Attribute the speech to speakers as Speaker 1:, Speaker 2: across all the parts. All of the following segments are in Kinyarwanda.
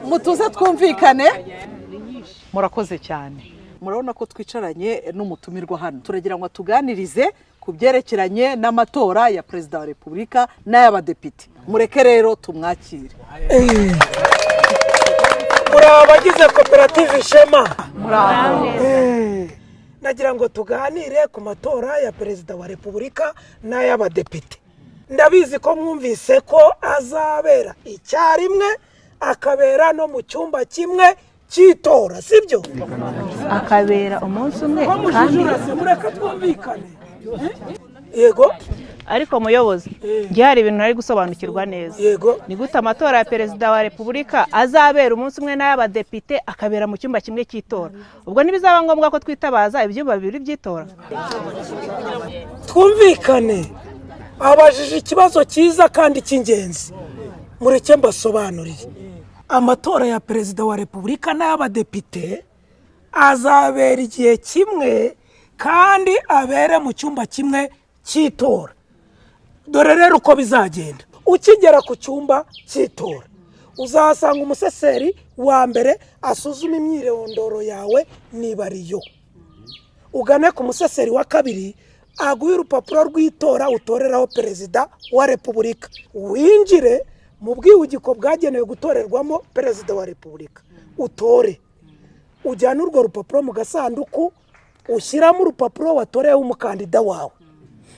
Speaker 1: Mutuze twumvikane. Murakoze cyane. Murabona ko twicaranye n'umutumirwa hano, turagira ngo tuganirize ku byerekeranye n'amatora ya Perezida wa Repubulika n'ay'abadepite. Mureke rero tumwakire.
Speaker 2: Muri abagize koperative Ishema, nagira ngo tuganire ku matora ya Perezida wa Repubulika n'ay'abadepite. Ndabizi ko mwumvise ko azabera icyarimwe, akabera no mu cyumba kimwe cy'itora, sibyo?
Speaker 3: Akabera umunsi umwe
Speaker 2: ko
Speaker 3: kandi
Speaker 2: mujijura se? Mureke twumvikane. Yego.
Speaker 3: Ariko muyobozi, njye hari ibintu ntari gusobanukirwa neza.
Speaker 2: Yego.
Speaker 3: Ni gute amatora ya Perezida wa Repubulika azabera umunsi umwe n'ay'abadepite akabera mu cyumba kimwe cy'itora? Ubwo ntibizaba ngombwa ko twitabaza ibyumba bibiri by'itora?
Speaker 2: Twumvikane. Abajije ikibazo cyiza kandi cy'ingenzi. Mureke mbasobanurire. Amatora ya Perezida wa Repubulika n'ay'abadepite azabera igihe kimwe kandi abere mu cyumba kimwe cy'itora. Dore rero uko bizagenda: ukigera ku cyumba cy'itora, uzahasanga umuseseri wa mbere, asuzuma imyirondoro yawe niba ariyo. Ugane ku museseri wa kabiri, aguhe urupapuro rw'itora utoreraho Perezida wa Repubulika. Winjire mu bwihugiko bwagenewe gutorerwamo Perezida wa Repubulika, utore. Ujyane urwo rupapuro mu gasanduku, ushyiramo urupapuro watoreyeho umukandida wawe.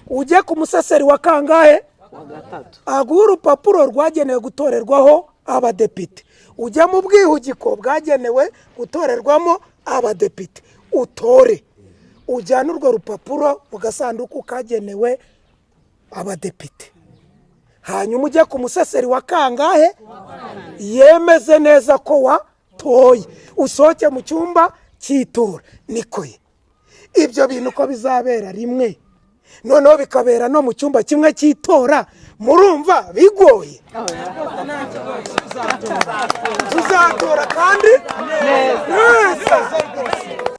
Speaker 2: Ujye ku museseri wa kangahe? Aguhe urupapuro rwagenewe gutorerwaho abadepite. Ujya mu bwihugiko bwagenewe gutorerwamo abadepite, utore. Ujyane urwo rupapuro mu gasanduku kagenewe abadepite. Hanyuma ujye ku museseri wa kangahe? Yemeze neza ko watoye, usohoke mu cyumba cy'itora. Niko ye, ibyo bintu uko bizabera rimwe, noneho bikabera no mu cyumba kimwe cy'itora, murumva bigoye? Tuzatora kandi